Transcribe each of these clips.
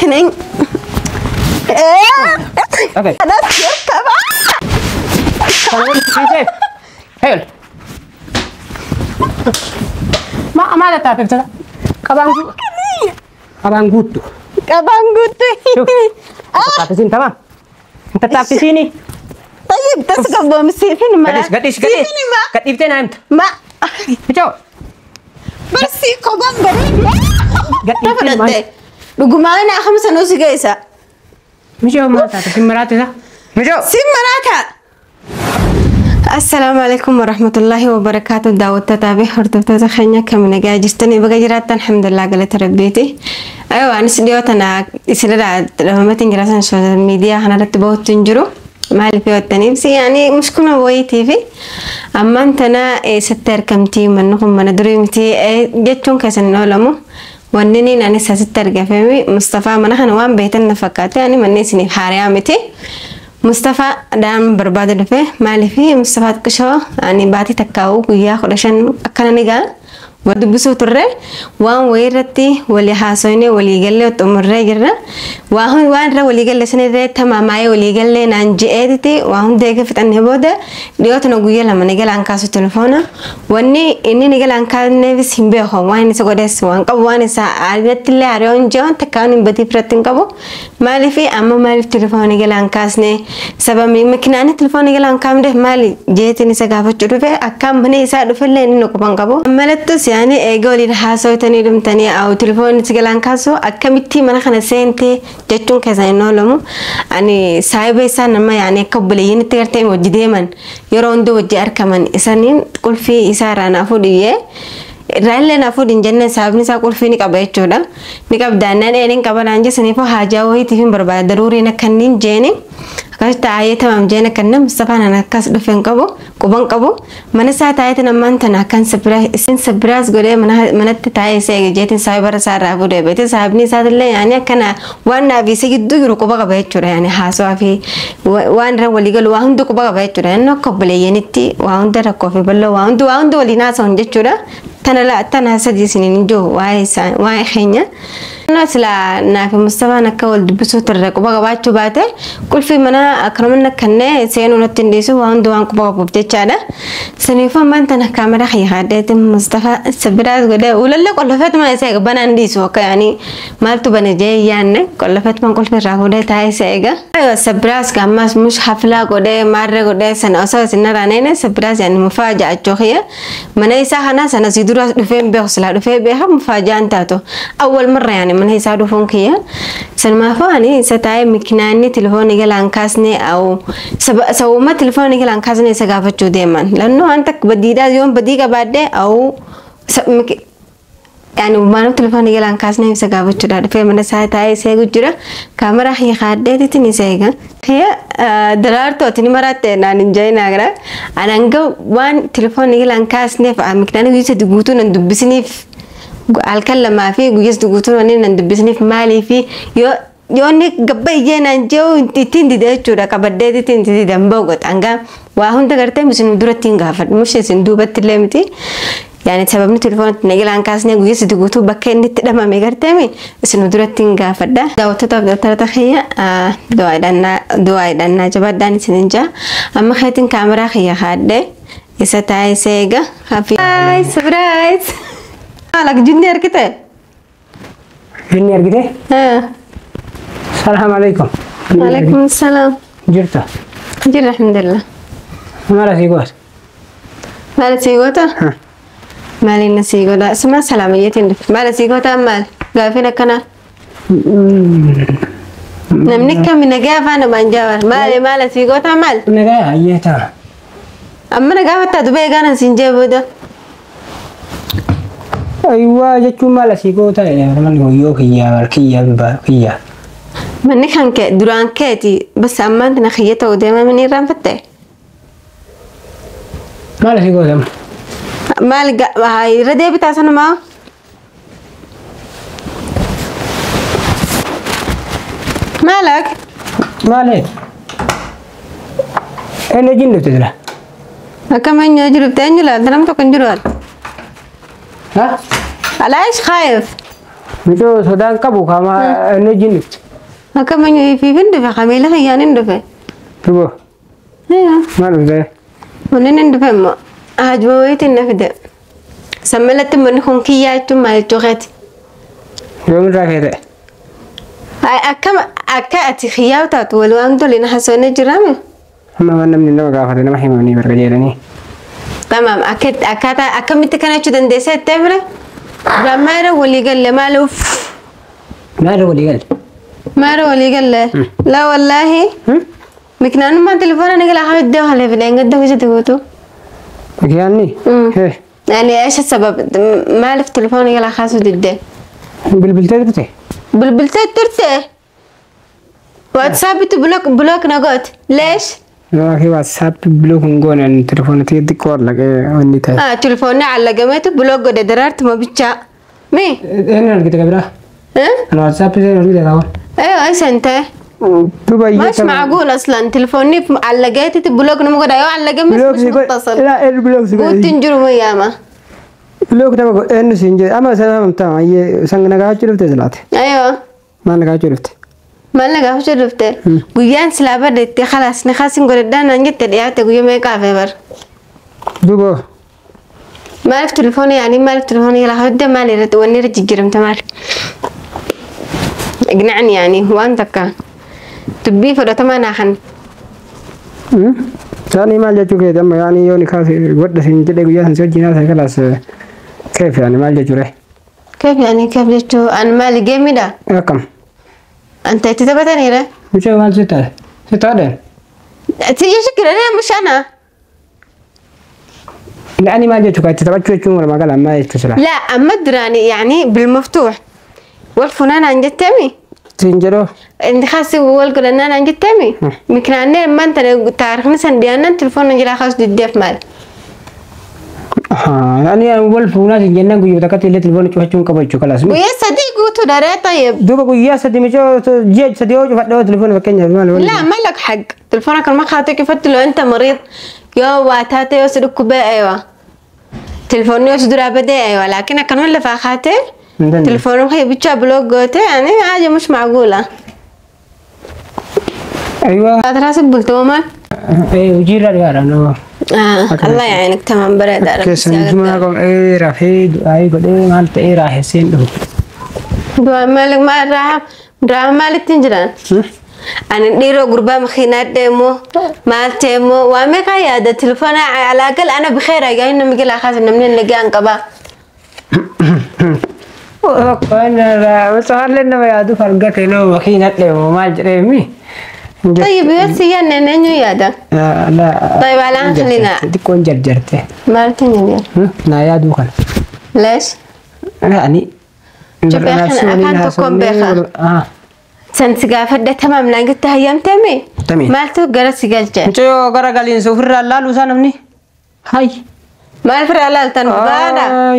لكن Okay. Hey. Ma maal taate? Qabaan qabaan guuttu. Qabaan guuttu. Tattaaffisiin tamam. Tattaaffisiini. طيب تسقف سيفين ما Gadhiis gadhiis gadhiis. سيفين ما Gadhiiftee naa himta. ما Mijoo. برسي قبان بريد Gadhiiftee maal? Dhugumaan ahamsa nu si geessa. Mijoo maal taate? Sin maraate isa? Mijoo. Sin maraata. Assalaamu alaikum warahmatullahi wabarakaatu. Daawwattootaa fi hordoftoota keenya kam nagaa jirtanii baga jiraattan alhamdulillah galata rabbiiti. Aywa anis dhiyoo tana isinirraa dhabamatiin jira san sooshaal miidiyaa kanarratti bahutti hin jiru. Maaliif yoo jettaniif yaani mushkuna wayiitii fi ammaan tana eessatti argamtii manni kun mana durii miti jechuun keessan hin oolamu. Wanni niin anis asitti argafame Mustafaa mana kana waan beektan na fakkaate ani manni isiniif haariyaa miti. Mustafaa dhaan barbaada dhufe maaliif Mustafaa xiqqishoo ani baatii takkaa'u guyyaa 15 akkana ni ga'a. Wal dubbisuu turre waan wayii irratti walii haasofnee walii gallee xumurree jirra. Waan irra walii galle sana irra tamaamaayee walii gallee naan je'eetiti waa hunda eega fixannee booda dhiyoo tana guyyaa 2 ni galaan kaasu telefoona. Wanni inni ni galaan kaasneefis hin beeku waan isa godhes waan qabu waan isa irratti illee hariyoon jiran takkaan hin badii irratti hin qabu. Maaliif amma maaliif telefoona ni galaan kaasne sababni makiinaani telefoona ni galaan kaafneef maali jeetiin isa gaafachuu dhufe akkaan mana isaa dhufellee inni quban qabu. Malattus yaani eega waliin haasawtanii dhumtanii awu telefoonni si galaan kaasu akkamitti mana kana seentee jechuun keessan hin oolamu. Ani saahiba isaa nama yaani akka obboleeyyiinitti gartee hojii deeman yeroo hunda hojii argaman isaniin qulfii isaa irraa naa fuudhiyyee irraa naa fuudhin jennaan sababiin isaa qulfii ni qaba jechuudha. Ni qabdaannaan eeniin qaba naan jesaniifuu haajaa wayiitiif hin barbaada daruuriin akka inni hin jeeni. Akkasitti taa'ee tamam jeen akka inni Mustafaan an akkas dhufe hin qabu quban qabu mana isaa taa'ee ammaan tana akkan isin sabiraas godhee manatti taa'ee isa eege jeetiin saahiba isaa irraa fuudhee beete saahibni isaatillee yaani akkana waan naaf isa gidduu jiru quba qaba jechuudha yaani haasawaa fi waan irra walii galu waa hundi quba qaba jechuudha inni akka obboleeyyanitti waa hunda rakkoo fi bal'oo waa hundi waliin haasawan jechuudha. Tana sadii isiniin hin jiru waa'ee isaa waa'ee keenya. Sila naaf Mustafaan akka wal dubbisuu turre quba qabaachuu baate qulfii mana akkanumaan akkannee seenuu natti hin dhiisu waa hundi waan quba qabuuf jechaadha. Saniifuu ammaan tana kaameraa kiyya kaadheetiin Mustafaa sabiraas godhee ulallee qollofeetuma isa eega banaan dhiisu akka yaani maaltu bane jee yaanne qollofeetuma qulfii irraa fuudhee taa'ee isa eega. Sabiraas ammas mush haflaa godhee maarree godhee sana osoo isin irraa sabiraas yaani mufaaja'achuu kiyya mana isaa kana sana si dura dhufee beeku silaa dhufee beeka mufaaja'an taatu awwal marra yaani mana isaa dhufuun kiyya. Sanumaafuu ani isa taa'ee mikinaanni telefoonii galaan kaasnee au sababuma telefoonii galaan kaasnee isa gaafachuu deeman. Lannoo waan takka badiidhaa yoon badii qabaadde au yaani maanuu telefoonii galaan kaasnee isa gaafachuudha dhufee mana isaa taa'ee isa eegu jira. Kaameraa kiyya kaadheetitiin isa eega. Kiyya daraartuu ati ni maraatte naan hin jedhin agara. Ani hanga waan telefoonii galaan kaasneef mikinaanni guyyaa sadi guutuu nan dubbisiniif halkan 2 fi guyyaa sadi guutuu nan dubbisiniif maaliif yoo inni gabba iyyee naan jiru ittiin dide jechuudha qabadhee ittiin dide hin bahu hanga waa hunda gartee isin duratti hin gaafadhu mushee isin duubatti illee miti. Yaani sababni telefoonatti nagalaan kaasnee guyyaa sadi guutuu bakka inni itti dhamame garteemi isin duratti hin gaafadha. Daawwattootaaf daawwattoota kiyya du'aa hidhannaa jabaadhaan isin hin jaa. Amma keetiin kaameraa kiyya kaadhee isa taa'ee isa eega. Surprise! Maalak jinni argite? Jinni argite? Salaam alaikum. Alaikum salaam. Jirta? Jira alhamdulillah. Maal asii goota? Maal asii goota? Maaliin asii godha? Suma salaamiyyeetiin dhufe. Maal asii goota maal? Gaafiin akkanaa? Namni kami nagaa afaan namaan jaawar. Maali maal asii goota maal? Nagaa hayyee ta'a. Amma nagaa fattaa dubee eegaan asiin jee booda. Ayiwaa jechuun maal asii goota? Manni kun yoo kiyyaa kiyyaa kiyyaa. Manni kan kee duraan keeti bas ammaan tana kiyya ta'uu deema manni irraanfatte? Maal asii goota? Maal irra deebitaa sanumaa? Maalak? Maali? Eenyu wajjin dhufte sila? Akkam eenyu wajjin dhufte eenyu laalta nama tokko hin jiru al. Ha? Alaayish khaayif. Mucoo sodaan qabu kama inni wajjin dhufte. Akka manyu fi fin dhufe kameela kiyyaan hin dhufe. Dubo Aywa. maal dhufte? Wanni hin dhufe immoo hajuma wayiitiin na fide. Sammalatti manni kun kiyyaa jechuun maal jechuu keeti? Yoomirraa kee ta'e? Akkam akka ati kiyyaa taatu wal waan tole na haasofne jiraame? Amma waan namni nama gaafate nama himamanii barga jedhanii. Tamaam akka akkaataa akkamitti kana jechuu dandeessa jettee bire? Duraan maal walii galle maal uff Maal walii galle? Maal walii galle? Laa wallaahi. Miknaanummaan telefoona ni galaa iddoo halee fide gadda hojjete guutuu. Mikyaanni? يعني ايش السبب؟ مالف تليفوني قال خاص ضده. Bilbiltee turte? بلبلتي ترته واتساب بلوك بلوك نقط ليش؟ Waakii waatsaappi bilook hin goone telefoona xixiqqoo allaqee wanni ta'e. اه تليفوني على قمته بلوك قد درارت ما بتشا مي Eenyu argite gabiraa? ها؟ Ana waatsaappi seen argite kaawwan. ايوه ايش انت؟ Duba مش معقول اصلا تليفوني علقيتي بلوك نمو قد ايوه على قمت مش متصل Laa eenyu bilook si قلت تنجرو مياما. Bilook nama godhe eenyu siin jedhe amma sana amtaa ayyee san na gaafachuu dhufte silaate. ايوه Maal na gaafachuu dhufte? ما لنا قافش رفته قيان سلا بدت خلاص نخاس نقول الدانا نجت دياتي قيا ما يقافي بر. Duba ما عرفت تليفوني يعني ما عرفت تليفوني لا هدا مالي رد وني رجع جرم تمال اقنعني يعني هو انت كان تبي فلو ما خن. Taani maal jechuu keeti amma yaani yoo ni kaase godha siin jedhe guyyaa san si wajjin haasa'e kalaas keef yaani maal jechuu ree? كيف يعني كيف جتو انا مالي جيمي ده Akkam? انت تتبتني ره Mucaa maal si taate? Si taadhaan? تيجي شكرا انا مش انا. Ani maal jechuu itti taphachuu jechuun walumaa gala ammaa jechuu sila. لا اما دراني يعني بالمفتوح والفنان عن جتامي. Siin jedhoo انت خاص والقول ان انا عن جتامي مكراني ما انت تعرف مثلا ديانا تليفون نجي خاص ديف مال. Ani wal fuunaa siin jennaan guyyoo takkatti illee telefoona cufachuun qaba jechuu kalaas. ويا صديق قلت له طيب. Duuba guyyaa sadi micoo ji'a sadi yoo cufadhe telefoona fakkeenyaaf maal wal. لا ما لك حق تلفونك ما خاطرك يفت لو انت مريض يو واتاتي يو سدك ايوه تلفوني يو سدرا بدي ايوه لكن كان ولا فاخاتي تلفونه هي بتشا بلوك قوتي يعني حاجه مش معقوله. ايوه هذا راسك بالتومه. ايه hojiirra dhiyaadha nama. الله يعينك. تمام برد Keessan juma ee rafee du'aayii godhee maal ta'ee raahesseen dhufu. دعاء مالك ما راح دعاء مالك تنجران أنا ديرو قربا مخينات ديمو مال تيمو وامي قايدة تلفون على الأقل أنا بخير يا إنه مقل أخاف إنه من اللي قان قبا. Saallee nama yaadu argate noo makiinat deemu maal jedheemi. طيب يا سيان إنه يادا. لا. طيب الآن خلينا. Xiqqoon jarjarte. مال تنجران. Naa yaaduu kana. ليش؟ Ani. شوف يا أخي أنا تكون بخير. سنتقافة تمام لان قلت هيام تمي. تمام. مالتو جرس قلت. Mucayyoo gara galiinsa ofirraa laaluu isaa namni. Hay. ما الفرع لالت أنا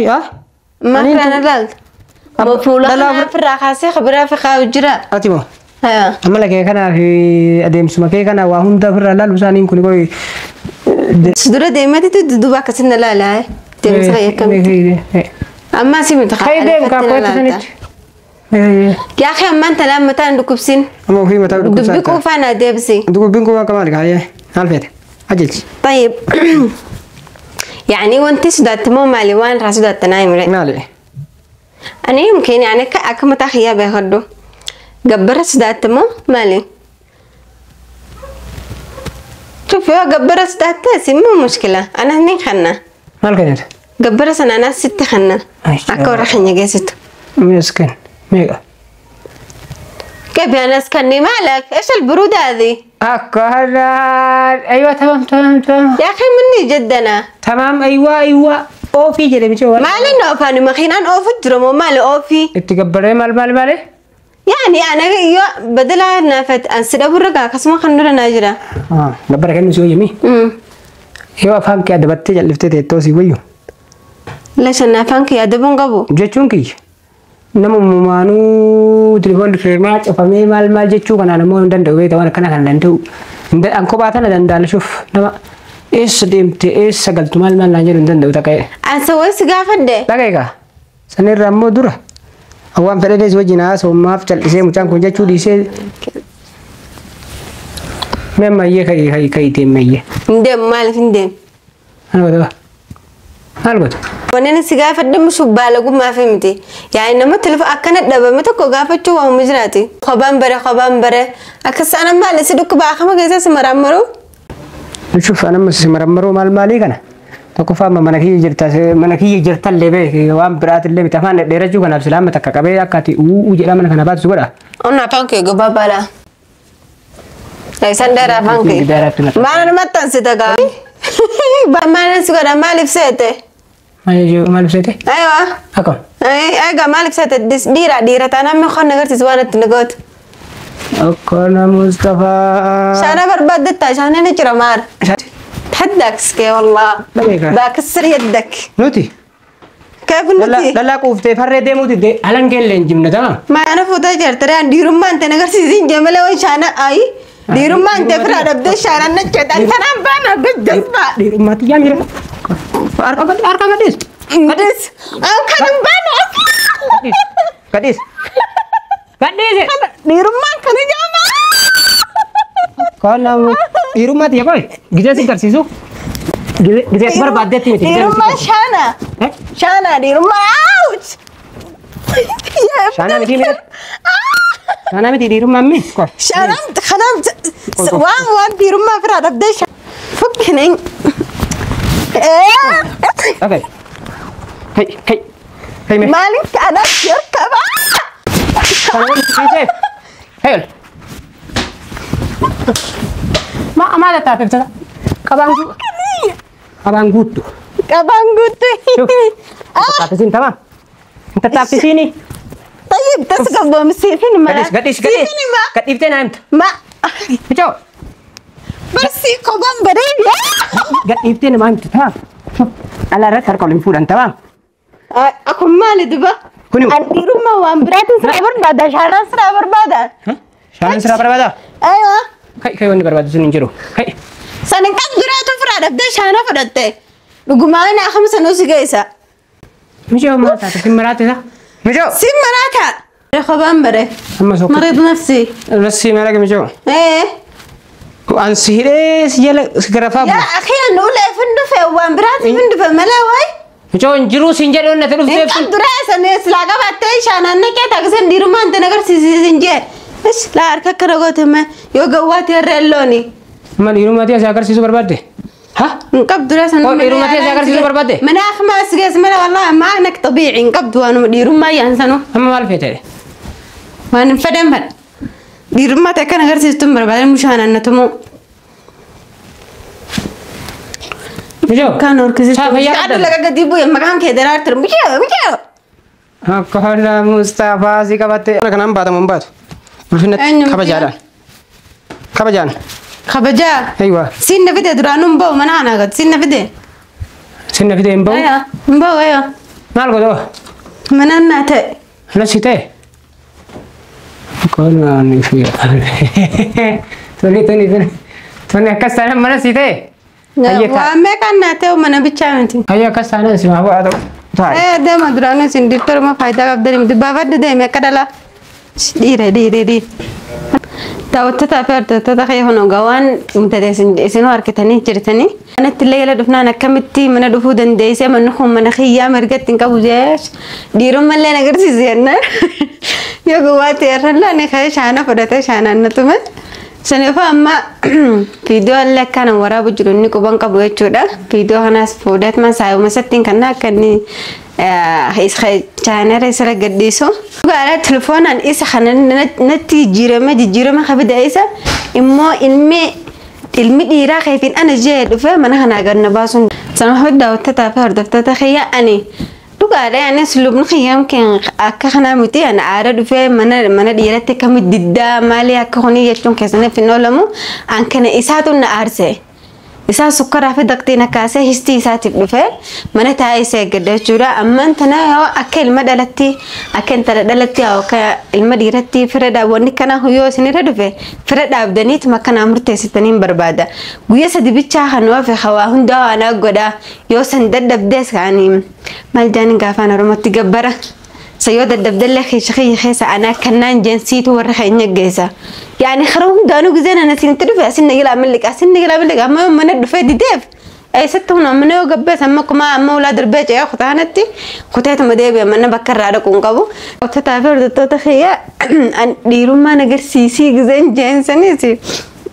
Ah. ما فرع لالت. مفعول أنا فرع خاصي خبرة في خاوجرة. Ati moo? ها. Amala kee kanaa fi adeemsuma kee kana waa hunda ofirraa laaluu isaaniin kun koyi. صدورة دايما تدوبا كسرنا لا لا تمسح يا كم. أما سيب Kai deemu kaakkooti sanitti. يا أخي أما أنت لما تان دكوبسين. Amma ofii mataa dhukkubsaa. دبيك وفانا دبسي. Dubbiin kun akka maali kaayee? Maal feete? Ajeelchi. طيب يعني وانت سدات مو مالي وان راس سدات نايم ري. Maali? أنا يمكن يعني كأكما تخيا بيخدو قبر سدات مو مالي شوف يا قبر سدات تاسي مو مشكلة أنا هني خنا Maal kennite? قبر سنة أنا ست خنا أكو رخني جيست. Miskin. Meeqa? كيف يا ناس كني مالك إيش البرودة هذه؟ Akka har'aa أيوة تمام تمام تمام. يا أخي مني جدنا. تمام أيوة أيوة أوفي jedhe michoo. مالي نوفاني مخينان أوف جرمو مالي أوفي. Itti gabbaree maal maal maali? يعني أنا يو بدلها نافت أنسد أبو الرقا كسمة خنورة ناجرة. Gabbara kennu si wayyami. Yoo afaan kee adabattee jalliftee teettoo si wayyu. ليش أنا فانك يا دبون قبو؟ Jechuun kiyya nama uumaanuu telefoonni firmaa cufamee maal maal jechuu kanaan immoo hin danda'u beektaa waan akkana kana danda'u. An kophaa tana danda'an shuuf nama eessa deemte eessa galtu maal maal naan jedhu hin danda'u taqa'e. An sawwai si gaafadde. Dhagaye gaa sanirraa immoo dura Waan fedhe wajjin haasa'u maaf cal'isee mucaan kun jechuu dhiisee. Mee ammayyee ka'ii ka'ii ka'ii deemmayyee. Hin deemu maaliif hin deemu? Maal goota? Maal goota? Wanni si gaafadhe mushu baalagummaa fi miti. Yaani nama telefoon akkana dhabame tokko gaafachuu waamuma jiraati. Kophaan bare kophaan bare akkas ana maali si dhukkuba akama keessa si maraammaru? Shuf anamma si marammaruu maal maalii kana? Tokkoffaa amma mana kiyya jirta mana kiyya jirtallee beeki waan biraatillee miti afaan dhedheerachuu kanaaf silaa amma takka qabee akka ati uuu jedhaa mana kana baatu si godha. Onna afaan kee gabaabaadha. Isaan dheeraa afaan kee. Dheeraatti na. Maal nama maxxansita gaa? Maal si godha maaliif seete? Maal ibsite? Aywa. Akkam. Egaa maaliif seete dhiira dhiira taanaan mee qonna agarsiisu waan itti nu gootu. Akkana Mustafaa. Shaana barbaaddattaa shaana ni jira maal? تحدك سكي والله دقيقة. بكسر يدك Nuti. كيف نتي Dallaa quuftee farree deemuu didde alan keellee hin jibne tamam. ما انا فوتا جرت ران ديرما انت نغر سيزين جمله وين شانا اي ديرما انت فرا دبد شانا نچت انت انا بانا جذبا Dhiirummaatti yaa miira. Harka harka gadhiis. بس ان كان بانا Gadhiis. Gadhiis. ديرما كان جاما Kana dhiirummaatti yaa qoy gizee si garsiisu. Gizee si barbaaddeetti miti. ديرما شانا شانا ديرما اوت Shaanaa miti miti. Shaanaa miti dhiirummaan mi? Qoy. شانا خنمت وان وان ديرما فرا دبد فكنين Okay. Hey hey. Hey mee. مالك انا يركب Kana waliin dhiisee. Hey ol. Ma maal taatee ibsata? Qabaan guutu. Qabaan guuttu. قبان قلت Tattaaffisiin tamam. Hin tattaaffisiini. طيب تسقط بمسيفين ما Gadhiis gadhiis gadhiis. سيفين ما Gadhiiftee naa himta. ما Ijoo. بس قبان بريد Gadhiiftee namaa himta tamam. Dhala irratti harka ol hin fuudhan tamam. اكون مالي دبا Kuni. عندي ما وان برات سرا بربادا شارع سرا بربادا Shaanaan siraa barbaadaa? ايوه Kai kai wanni barbaadu sun hin jiru. Kai. سنن كم دراتو فرا دبدا شانا فدته لغمان خمسة نص جيسا Mijoo maal taate sin maraate isaa? Mijoo. سين مراتا قبان بري Amma sokka. مريض نفسي Nassi maal mijoo? ايه An si hidhee si jala si garafaa يا bu'a. اخي انا اقول فندفه وان برات فندفه ملاوي Mijoo hin jiruu siin jedhe onnate dhufteef sun. Inqabdu reessa silaa qabattee shaanaan naqee takseen dhiirummaa inta agarsiisin jee. Ish laa harka akkana gootame yoo gawwaati harreen looni. Amma dhiirummaa ta'e si agarsiisuu barbaadde? Ha? Inqabdu reessa. Oh, dhiirummaa ta'e si agarsiisuu barbaadde? Mana akmaa as geesse mala wallahi maanak xabiici inqabdu waanuma dhiirummaa yaansanu. Amma maal feete? Waan hin fedhan fedha. Dhiirummaa ta'e akkana agarsiistuun barbaadan mushaanaan natumoo. Mijoo. Kan horkisiistu. Saa fayyaa Shaadhu qabda. laga gadi bu'e maqaan kee daraartu mijoo mijoo. Akkana Mustafaa si qabatte. Kanaan baatamu hin baatu. Ulfinatti Eenyu kabajaadhaan. Kabajaan. Kabajaa. Eeywa. Siin na fide duraanuu hin ba'u mana kanaa gad siin na fide. Sin na fide hin ba'u. Aywa hin ba'u aywa. Maal godhoo? Manaan naa ta'e. Nasi ta'e. Kanaan fi. Tuni tuni tuni. Tuni akkas taanaan mana si ta'e. Hayyee Waa meeqaan naa ta'e mana bichaa miti. Hayyee akkas taanaan si maa bu'aa ta'u. Taa'e. Ee deema duraanuu isin dirtoruma faayidaa qabdanii miti baafadhu deeme akka dhala. Dhiira dhiira dhiira. Daawwattootaa fi hordoftoota kee kun waan mudate isinuu harkitanii jirtanii. Manatti illee jala dhufnaan akkamitti mana dhufuu dandeessee manni kun mana kiyyaa mirgatti hin qabu jee dhiirummallee na agarsiise jennaan. Yoo gowwaa ta'e irrallee ani ka'ee shaana fudhatee shaanaan na tume. Saniifuu amma viidiyoo illee akkaan waraabu jiru inni quban qabu jechuudha. Viidiyoo kanas fuudhatuma saayuma sattiin kan akka inni chaanara isa gadhiisu. Dhugaadha telefoonaan isa kana natti jijjiirama jijjiirama kabida isa immoo ilmi dhiiraa keetiin ana jee dhufe mana kanaa gad na baasuun. Sanaafuu daawwattootaa fi hordoftoota kiyya ani dhugaadha anis lubni kiyyam keen akka kanaa miti ani aara dhufee mana dhiiratti akkamitti diddaa maalii akka kuni jechuun keessaniif hin oolamu an kana isaatu na aarse. Isaa sukkaraa fi daqtiin akkaasee histii isaatiif dhufe mana taa'ee isa eeggadha jechuudha. Ammaan tana yoo akka ilma dhalatti akka intala dhalatti yoo akka ilma dhiiratti fira dhaabwanni kana yoo isinirra dhufe fira dhaabdaniituma akkanaa murteessitanii hin barbaada. Guyyaa sadi bichaa kan oofe hawaa hundaa waan godha yoo san dadhabdees kaanii maal jaaniin gaafaan Oromootti gabbara. Sayyoo daddabdallee keessa kiyya keessa anaa kannaan jeensiitu warra keenya geessa. Yaani karaa hundaanuu gizeen ana isinitti dhufe asin nagilaa milliqa asin nagilaa milliqa amma yoo mana dhufee dideef eessatti hun amma yoo gabbees amma akkuma amma ulaa darbee ce'ee kutaanatti kuteetuma deebi'a mana bakka irraa dhaquu hin qabu. Hordoftoota fi hordoftoota kiyya dhiirummaan agarsiisii gizeen jeensaniis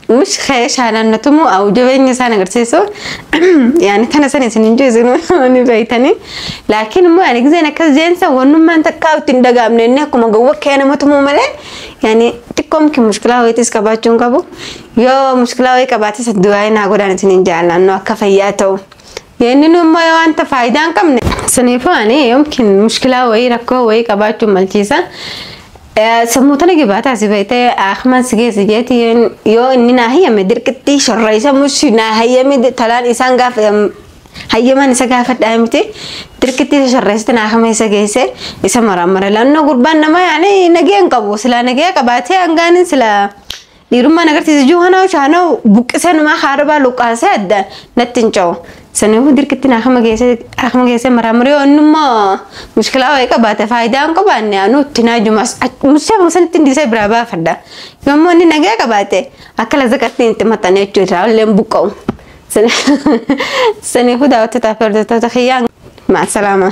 مش خايش على النتمو او جبين سنة قرسيسو يعني تنا سنة سنين جوز بيتني لكن مو يعني زين كز جنسا ونو ما انت كاوت اندقا من انكم جوا كان متمو ملي يعني تكم كمشكلة هو تسكباتشون كابو يو مشكلة هو كباتي سدواي ناقول سنين جعل لأنه كفياتو يعني إنه ما يو أنت فايدان كم سنيفاني يمكن مشكلة وهي ركو وهي كباتشون ملتيسا sammuu tana gibaataa si beektee akman si geesse jeeti yoo inni naa hayyame dirqitti shorreessa mushi naa hayyame talaan isaan gaafa hayyaman isa gaafadhaa miti dirqitti isa shorreessite naa akama isa geesse isa maraamara laannoo gurbaan nama yaani nagee hin qabu silaa nagee qabaatee hangaanin silaa dhiirummaan agarsiisa juu hanaa shaanoo buqqisee numaa haarabaa luqqaasee adda natti hin ce'u. Saniifuu dirqitti akama geesse maraamara yoo innummoo mushkilaa wayii qabaate faayidaa hin qabaanne anuu itti naajumas musee sanitti dhiisee biraa baafadha. Yommuu inni nagaa qabaate akka lazaqatti itti maxxanee jechuudha illee buqqa'u. Saniifuu daawwattoota fi hordoftoota kiyyaan ma'a salaama.